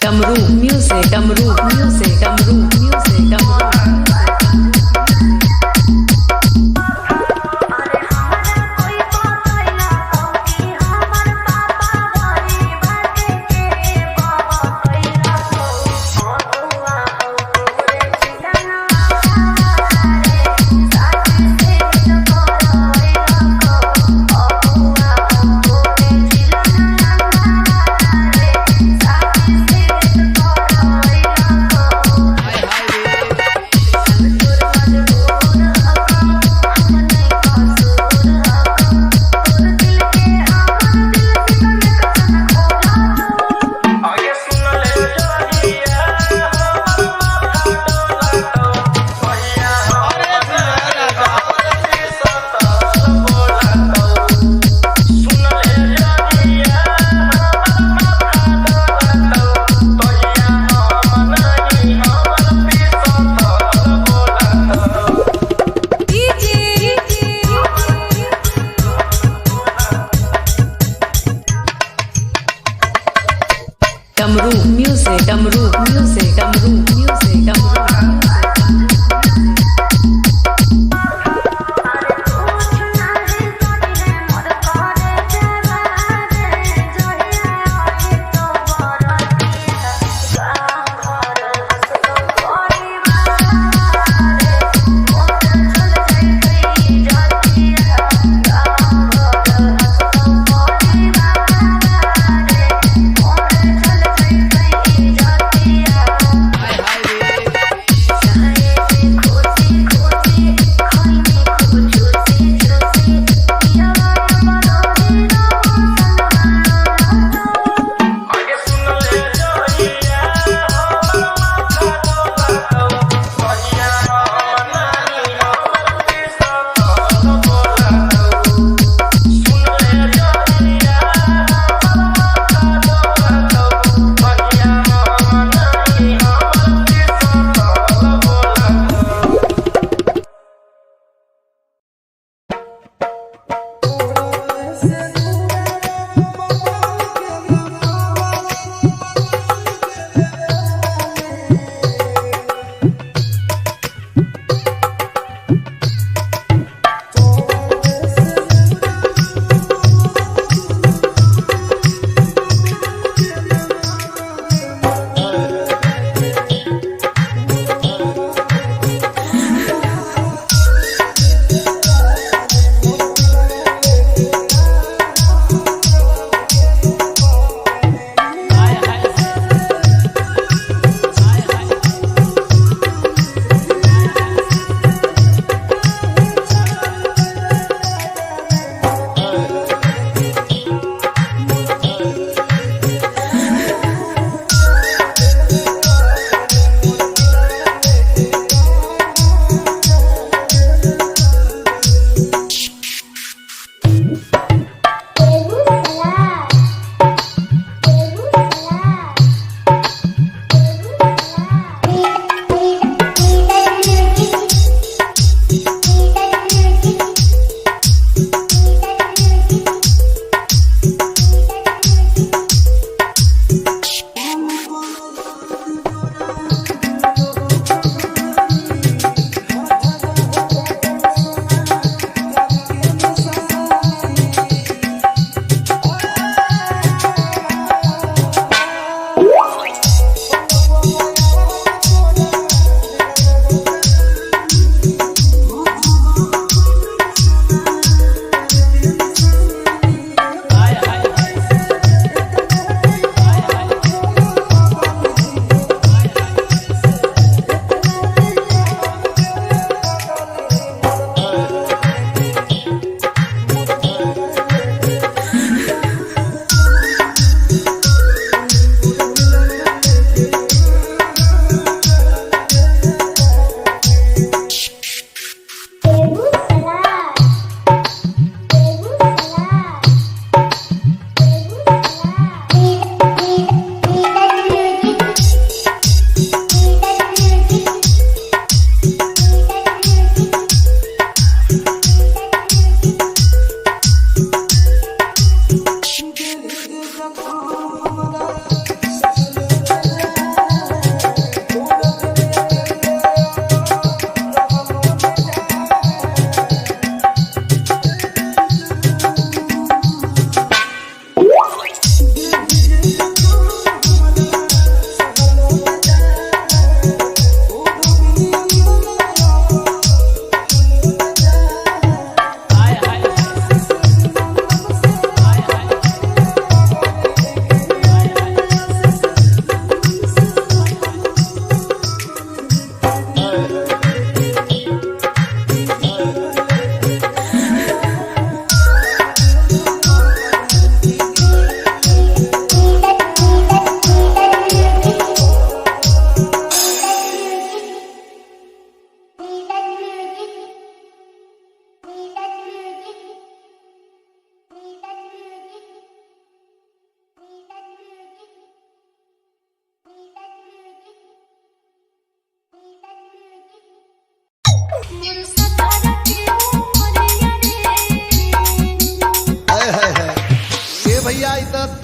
Damru music, Damru music, Damru music, Damru music. अरे हमरा कोई पतैला कि हमर पापा भई बाटे के बाबा कैला हो अगुआ हो तोरे चिलना रे साथी से करैला हो अगुआ हो तोरे चिलना रे साथी से करैला हो। हाय हाय रे।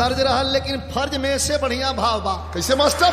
तर्ज रहल, लेकिन फर्ज में से बढ़िया भाव बा। कैसे मास्टर?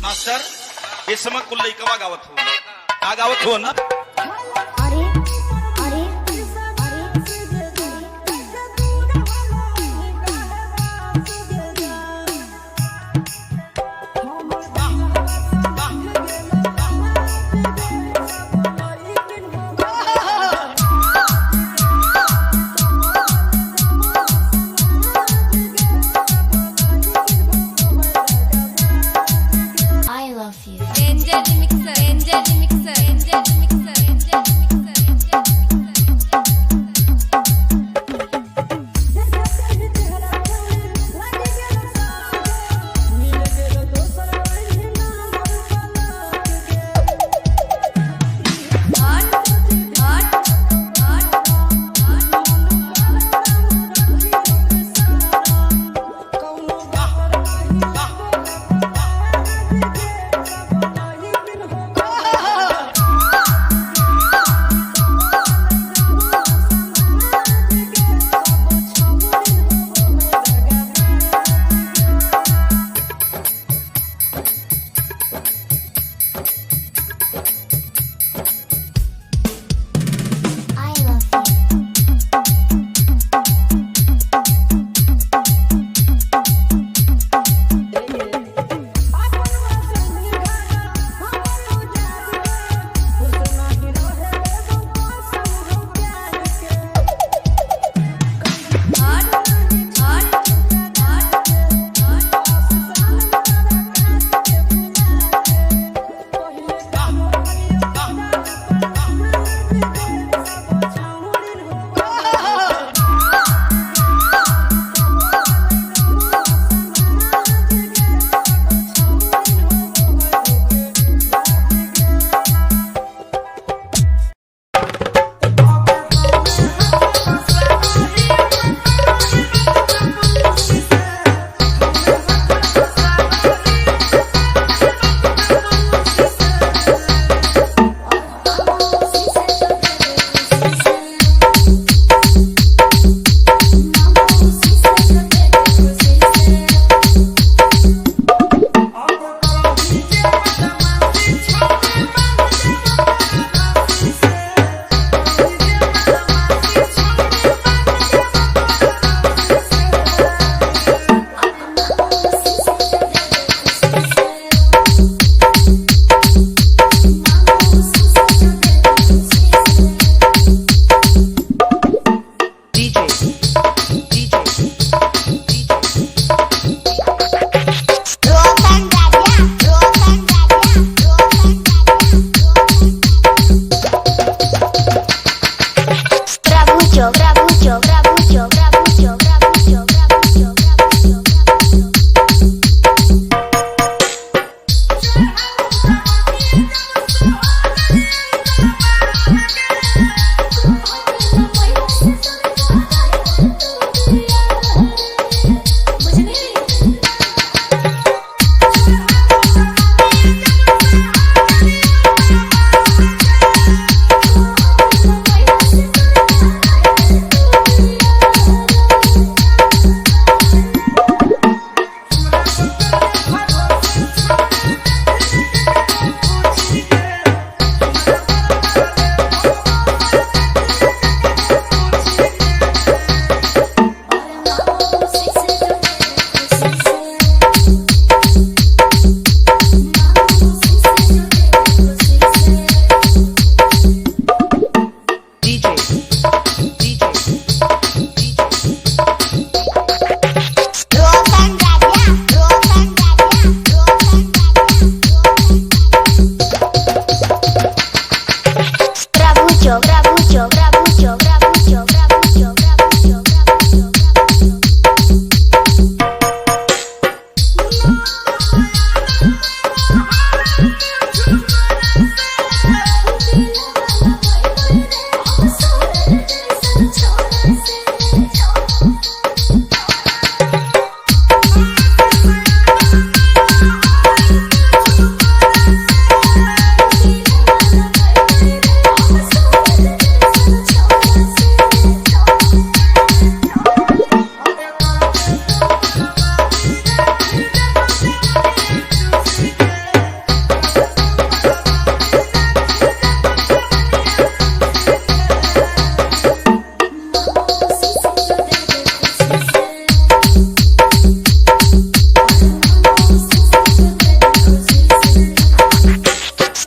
मास्टर, हे समय कुल लइकवा गावत हो, का गावत हो ना? अरे अरे अरे। I love you. NJ Mixer, NJ Mixer, NJ Mixer.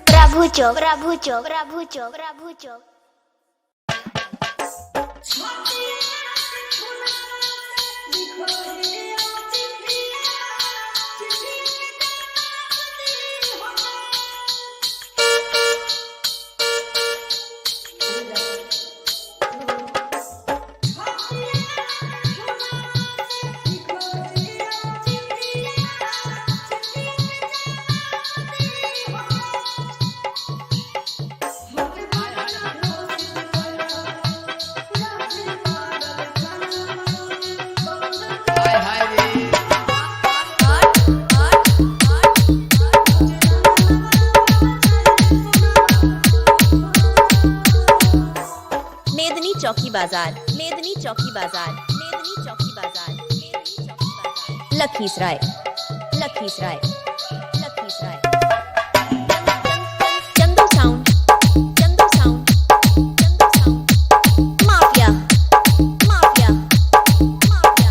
प्रभु चौक, प्रभु चौक, प्रभु चौक, प्रभु चौक। हाय हाय रे। मेदनी चौकी बाजार, मेदनी चौकी बाजार, मेदनी चौकी बाजार, मेदनी चौकी बाजार, Lakhisarai, Lakhisarai, Lakhisarai. Chandu sound, Chandu sound, Chandu sound. Mafia, mafia, mafia.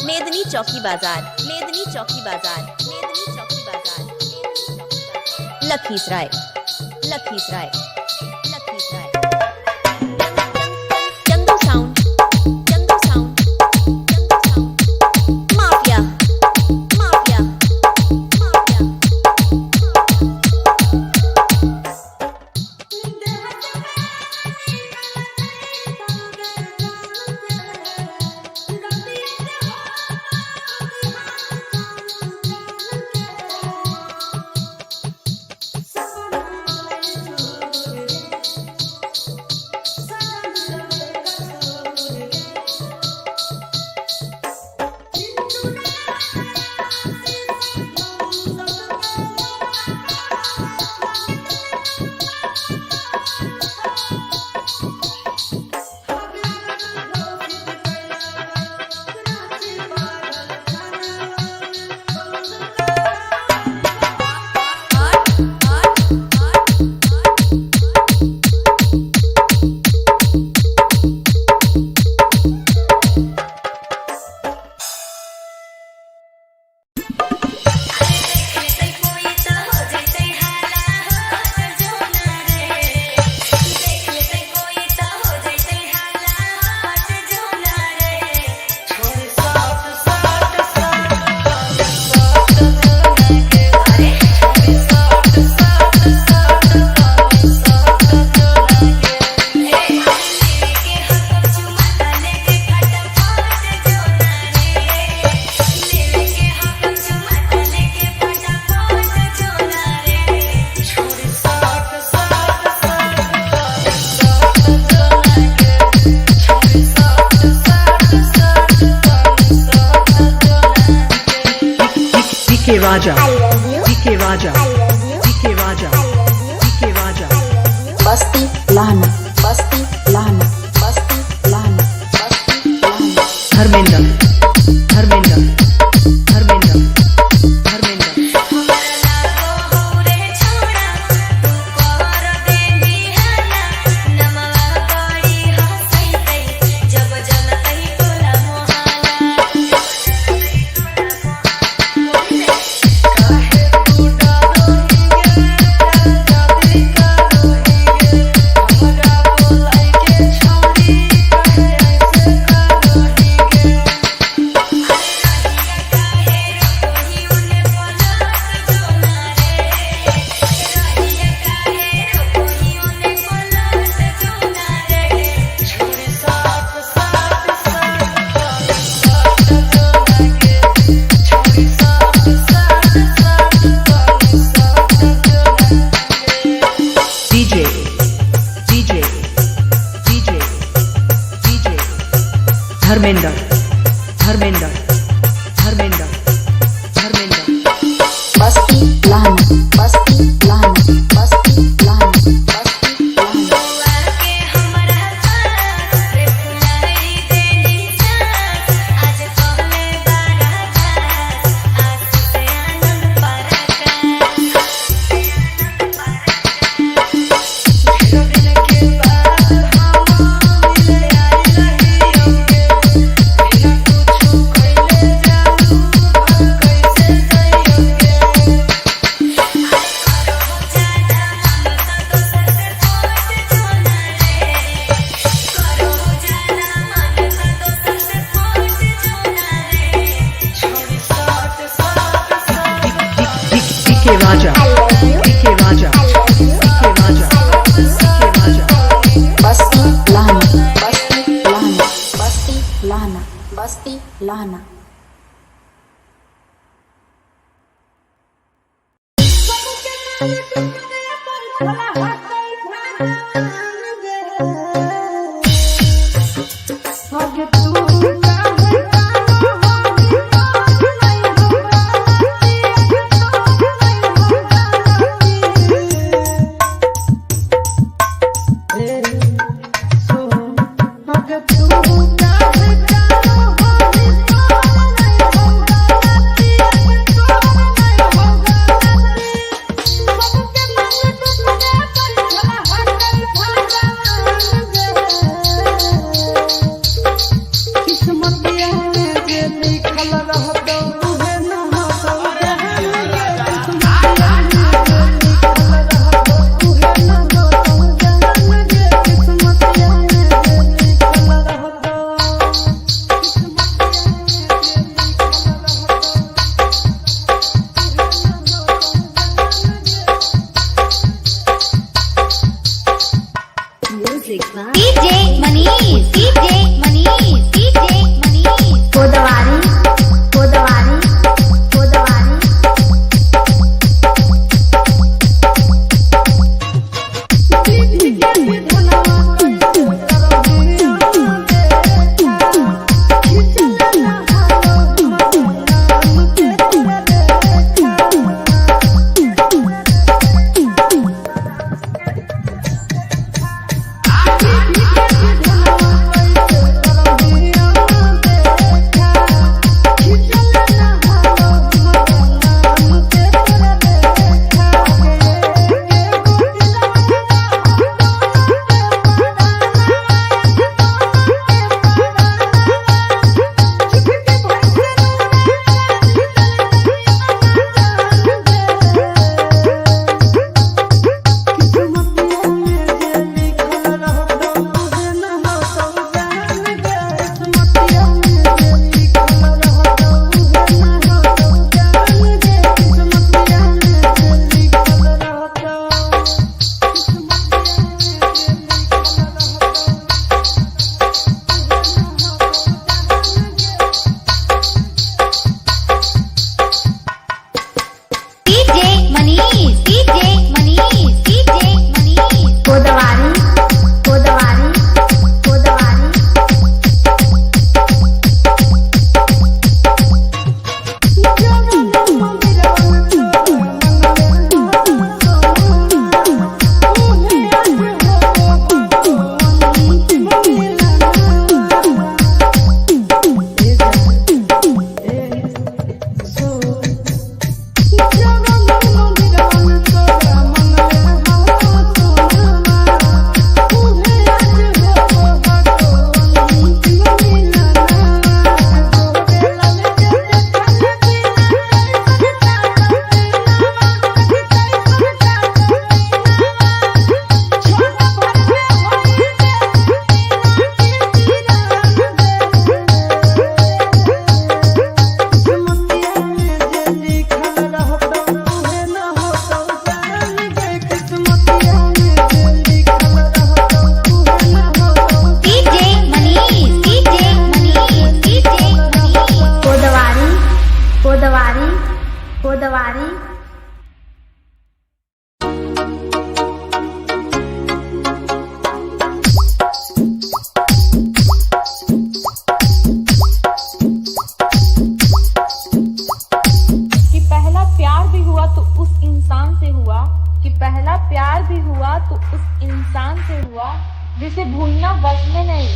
Medni चौकी बाजार, मेदनी चौकी बाजार, मेदनी चौकी बाजार, मेदनी चौकी बाजार, Lakhisarai, Lakhisarai, Lakhisarai. Chandu sound, Chandu sound, Chandu sound. Mafia, mafia, mafia. DK Raja, I love you, DK Raja, I love you, DK Raja, I love you, DK Raja. I love you. Basti लाहना, Basti लाहना, Basti लाहना, Basti लाहना। Dharmendra, Dharmendra, Dharmendra, Dharmendra. DJ, DJ, DJ, DJ। Dharmendra, Dharmendra, Dharmendra, Dharmendra. Basti लाहना, Basti लाहना, Basti लाहना, Basti लाहना। DK Raja, DK Raja, DK Raja, DK Raja। Basti लाहना, Basti लाहना, Basti लाहना, Basti लाहना। DJ Manish, DJ Manish, DJ Manish. Godawari, Godawari, Godawari. हुआ जिसे भूलना बस में नहीं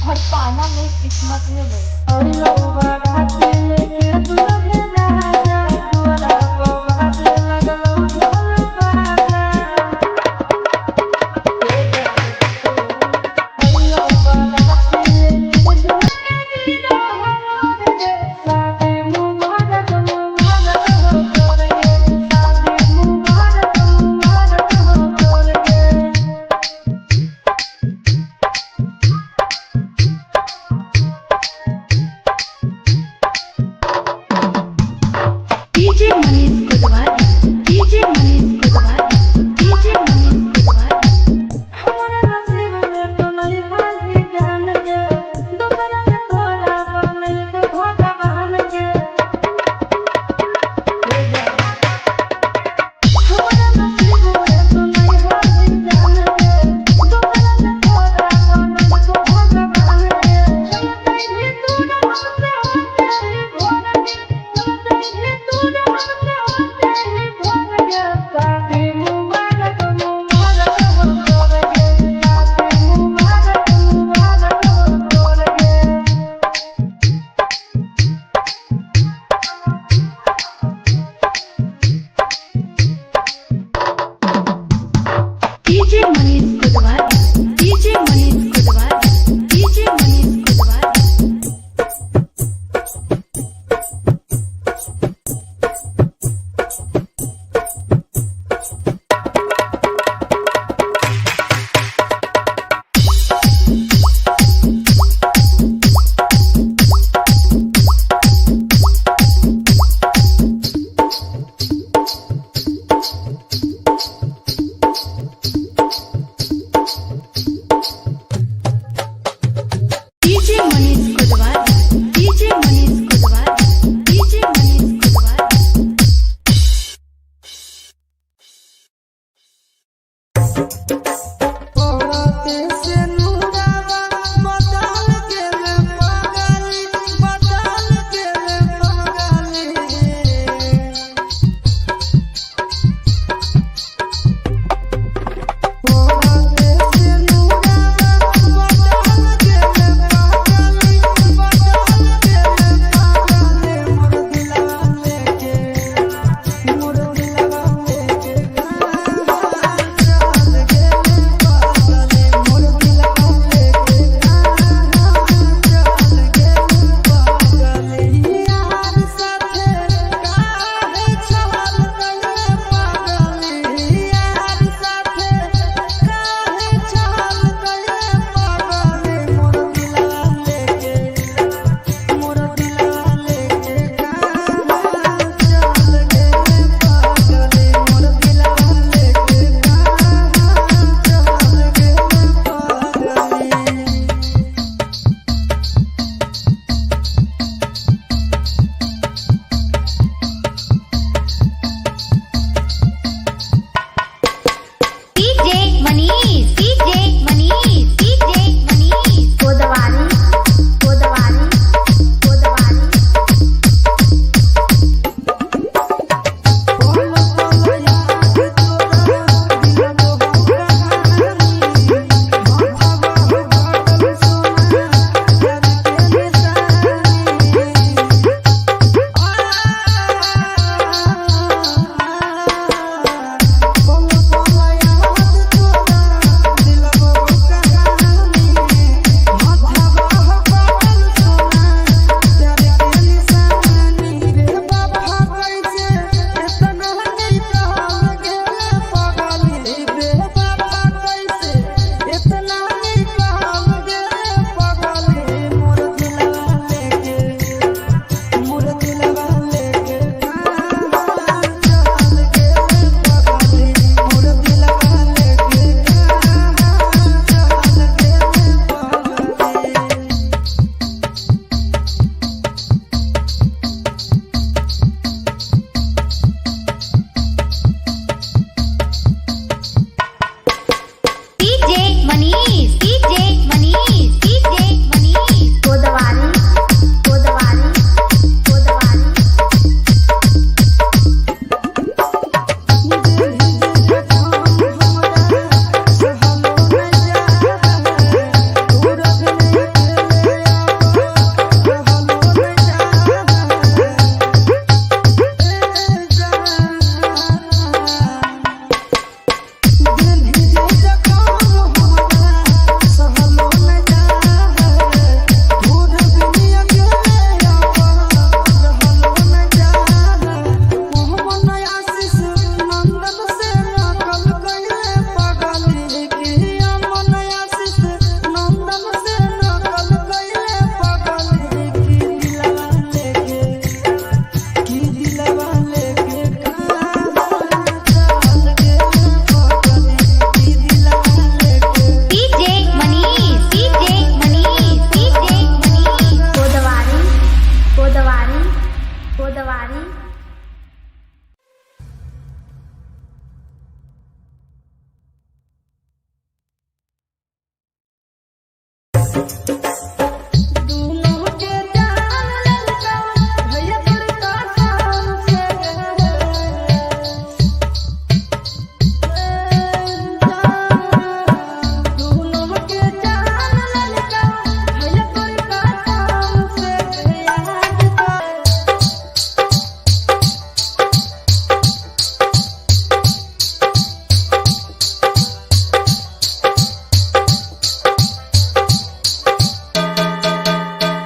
और पाना मेरी किस्मत में नहीं।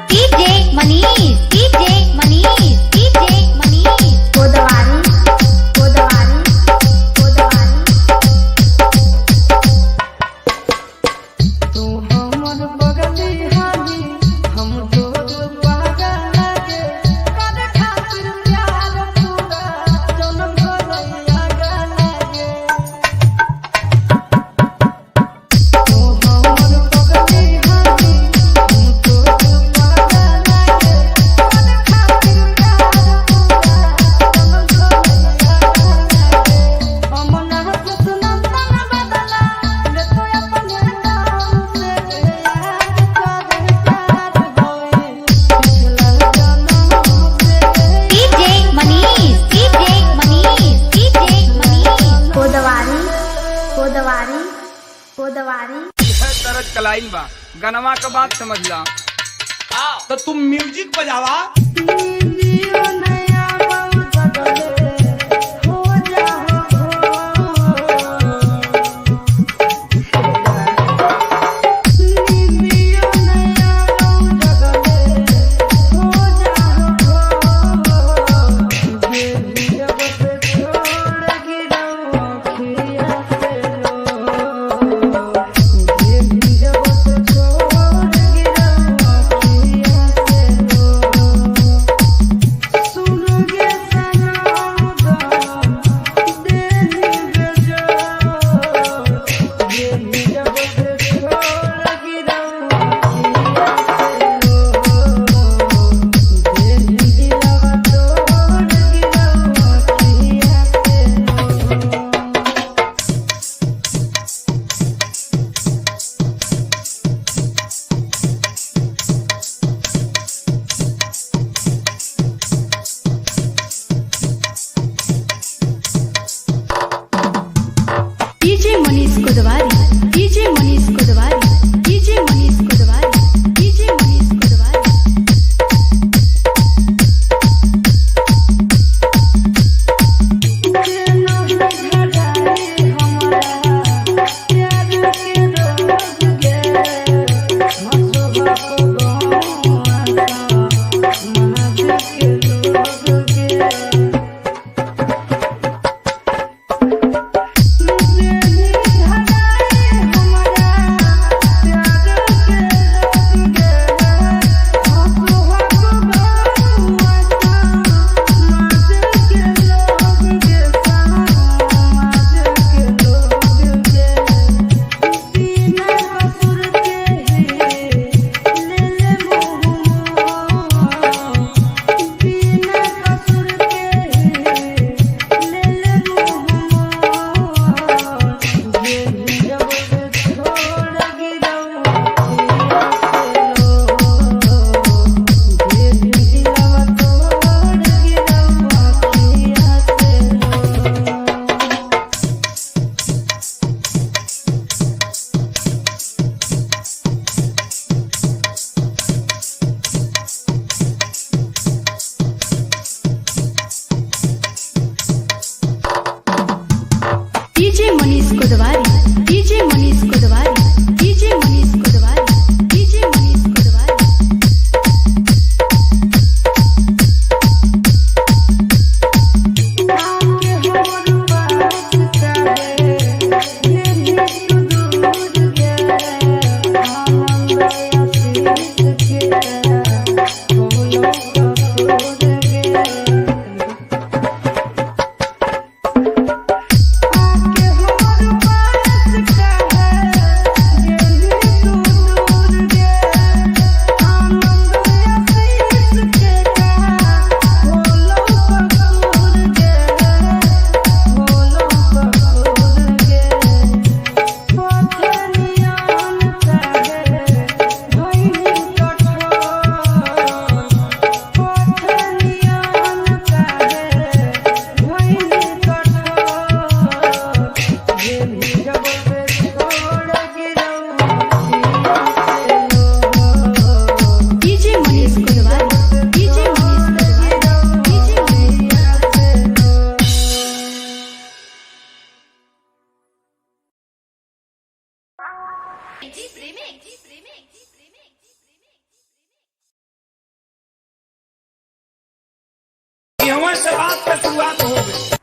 DJ Manish, DJ Manish, DJ Manish. Godawari, Godawari, Godawari. तू हमर बगली हाली हम तोर पागल लागे करे खातिर प्यार पूरा जनम भरैया लागे। तू हमर बगली हाली हम तोर पागल लागे करे खातिर प्यार पूरा जनम भरैया लागे। अमना सुनंदन बदला ले तो अपने नाम से याद कर प्यार होए पिछला जन्म से। DJ Manish, DJ Manish, DJ Manish. Godawari, Godawari, Godawari. तरज कलाइल बा गनवा के बात समझला तो तुम म्यूजिक बजावा। जियो नया बहुत बदले हो जाओ जियो नया बहुत बदले हो जाओ जब से छोड़ गिरो अखिया से लो जब से छोड़ गिरो अखिया से लो सुन गे सनम देनी बेजोड़ देनी जब से छोड़ गिरो अखिया से लो देनी दिलवा तोड़ गिरो अखिया से लो। DJ Manish Godawari, DJ Manish Godawari, DJ Manish Godawari, DJ Manish Godawari. Thank you. यहाँ से बात का शुरुआत हो गई।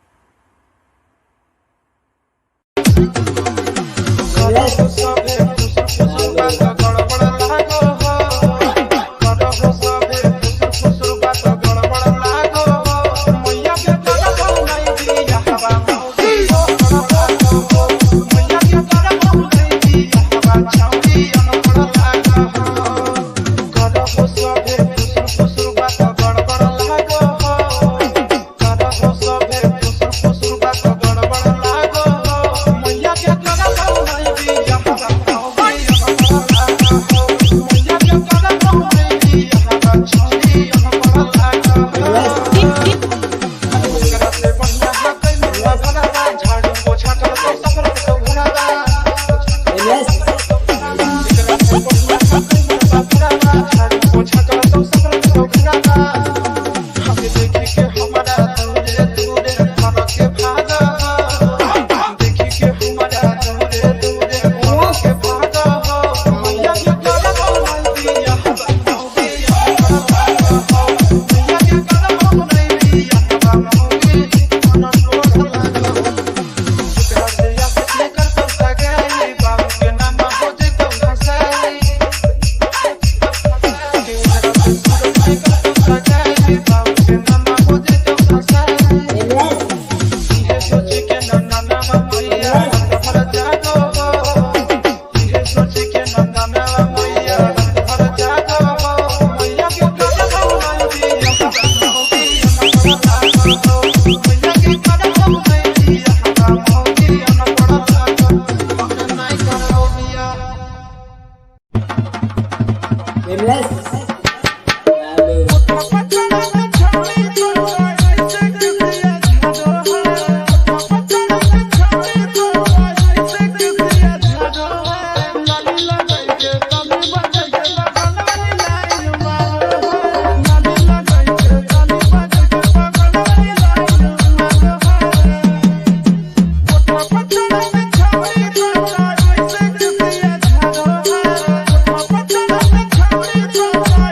Thank you.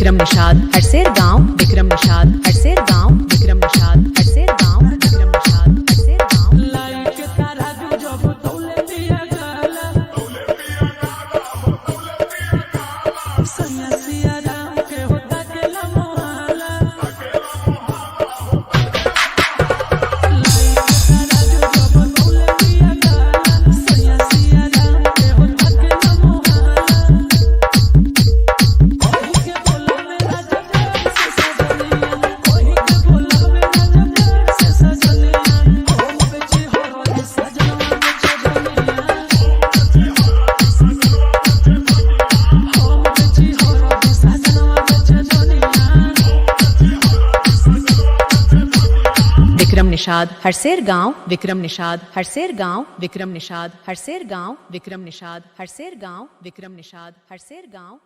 विक्रम निषाद हरसेर गांव, विक्रम निषाद हरसेर गांव, विक्रम निषाद हरसेर गांव, विक्रम निषाद हरसेर गांव। लाई के तारा जब तौले पिया गाला सैया सिया राम के होता के लमोहाला लाई के तारा जब तौले पिया गाला सैया सिया राम के होता के लमोहाला कोई के बोला में राजा प्यार से सजनिया कोई के बोला में राजा प्यार से सजनिया होम बेची हो रोज सजनवा में चजनिया होम बेची हो रोज सजनवा में चजनिया। विक्रम निषाद हरसेर गांव, विक्रम निषाद हरसेर गांव, विक्रम निषाद हरसेर गांव, विक्रम निषाद हरसेर गांव, विक्रम निषाद हरसेर गांव।